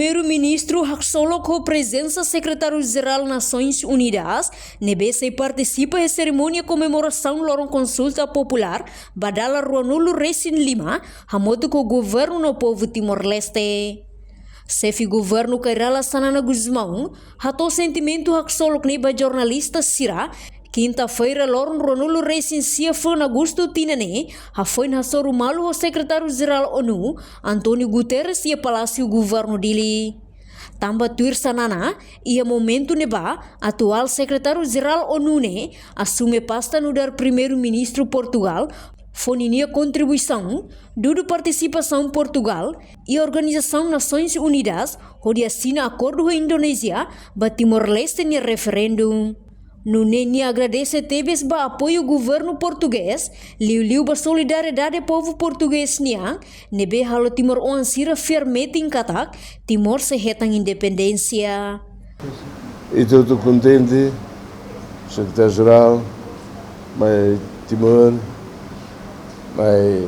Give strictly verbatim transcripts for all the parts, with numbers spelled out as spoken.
Primeiru-Ministru haksolok ho prezensa Sekretáriu-Jerál Nasoins Unidas, ne'ebé sei partisipa iha serimónia komemorasaun loron konsulta populár ba dala ruanulu resin lima, hamutuk ho governu no povu Timor-Leste. Xefe Governu Kay Rala Xanana Gusmão hato'o sentimentu haksolok ne'e ba jornalista sira, kinta-feira loron ruanulu resin sia fulan Agostu tinan ne'e, hafoin hasoru malu ho Sekretáriu-Jerál ONU, António Guterres iha Palásiu Governu Dili. Tanba tuir Xanana, iha momentu ne'ebá, atuál Sekretáriu-Jerál ONU ne'e asume pasta nu'udar Primeiru-Ministru Portugál, fó ninia kontribuisaun, dudu partisipasaun Portugál iha Organizasaun Nasoins Unidas, hodi asina akordu ho Indonézia ba Timor-Leste nia referendu. Nune'e nia agradese tebes ba apoiu governu portugés, liuliu ba solidariedade povu portugés nian, ne'ebé halo timoroan sira fiar metin katak Timor sei hetan independénsia. Ita hotu kontente, Sekretáriu-Jerál, mai Timor, mai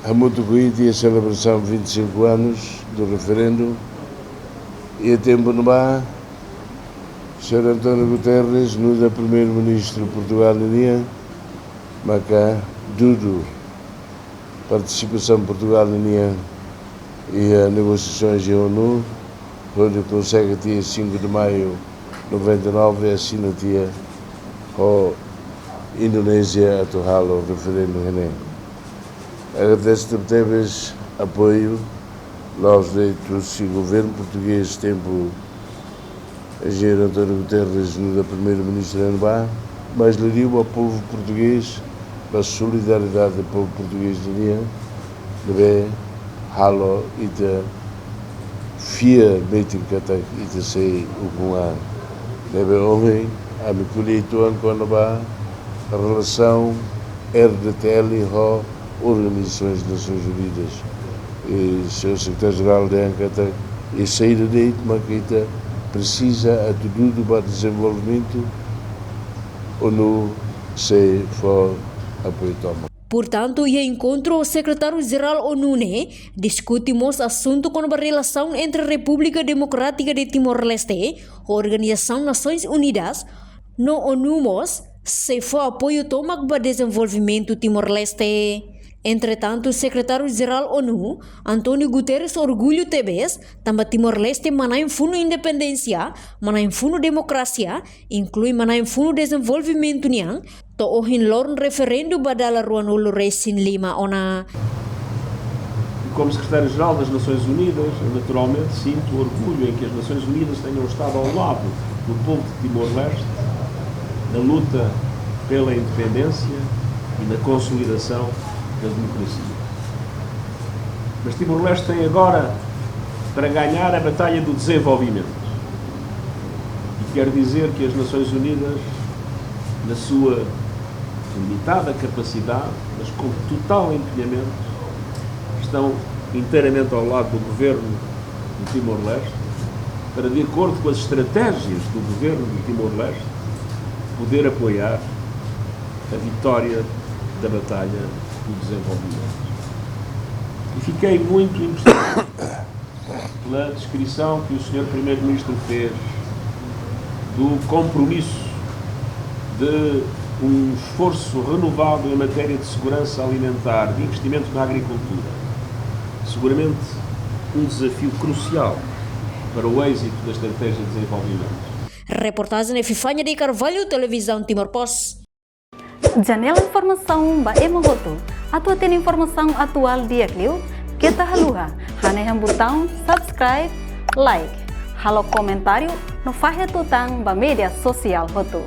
hamutuk ho ita iha selebrasaun vinte e cinco anos do referendo. Iha tempu ne'ebá, señór António Guterres, nu'udar Primeiru-Ministru Portugál nian, maka dudu partisipasaun Portugál nian iha negosiasaun ONU, hodi konsege tiha cinco de maio noventa e nove, asina tiha ho Indonézia atu halo referendu iha ne'e. Agradese tebetebes apoiu, la'ós de'it husi governu portugés tempu Enjeñeiru António Guterres nu'udar Primeiru-Ministru ne'ebá, mas liuliu ba povu portugés, ba solidariedade povu portugés nian, ne'ebé halo ita fiar metin katak ita sei ukun an. Ne'ebé ohin, ami ko'alia uitoan kona-ba relasaun R D T L ho Organizasaun Nasoins Unidas. I señór Sekretáriu-Jerál dehan katak, i saida de'it mak ita presiza atu dudu ba dezenvolvimentu, ONU sei fó apoiu tomak. Portantu, iha enkontru ho Sekretáriu-Jerál ONU ne'e, diskute mós asuntu kona-ba relasaun entre Repúblika Demokrátika de Timor-Leste ho Organizasaun Nasoins Unidas, no ONU mós sei fó apoiu tomak ba dezenvolvimentu Timor-Leste. Entretantu, Sekretáriu-Jerál ONU, António Guterres, orgullu tebes, tanba Timor-Leste manán funu independénsia, manán funu demokrasia, inklui manán funu dezenvolvimentu nian, to'o ohin loron referendu ba dala ruanulu resin lima ona. E como Secretário-Geral das Nações Unidas, eu naturalmente sinto orgulho em que as Nações Unidas tenham estado ao lado do povo de Timor-Leste na luta pela independência e na consolidação da democracia. Mas Timor-Leste tem agora para ganhar a batalha do desenvolvimento. E quer dizer que as Nações Unidas, na sua limitada capacidade, mas com total empenhamento, estão inteiramente ao lado do governo de Timor-Leste, para, de acordo com as estratégias do governo de Timor-Leste, poder apoiar a vitória da batalha do desenvolvimento. E fiquei muito impressionado pela descrição que o senhor Primeiro-Ministro fez do compromisso de um esforço renovado em matéria de segurança alimentar, de investimento na agricultura. Seguramente um desafio crucial para o êxito da estratégia de desenvolvimento. Reportajen Epifania de Carvalho, Televizaun Timor Post. Janela informasaun ba ema hotu. Atu hatene informasaun atuál di'ak liu, keta haluha hanehan butaun subscribe, like, halo komentáriu no fahe tutan ba média sosiál hotu.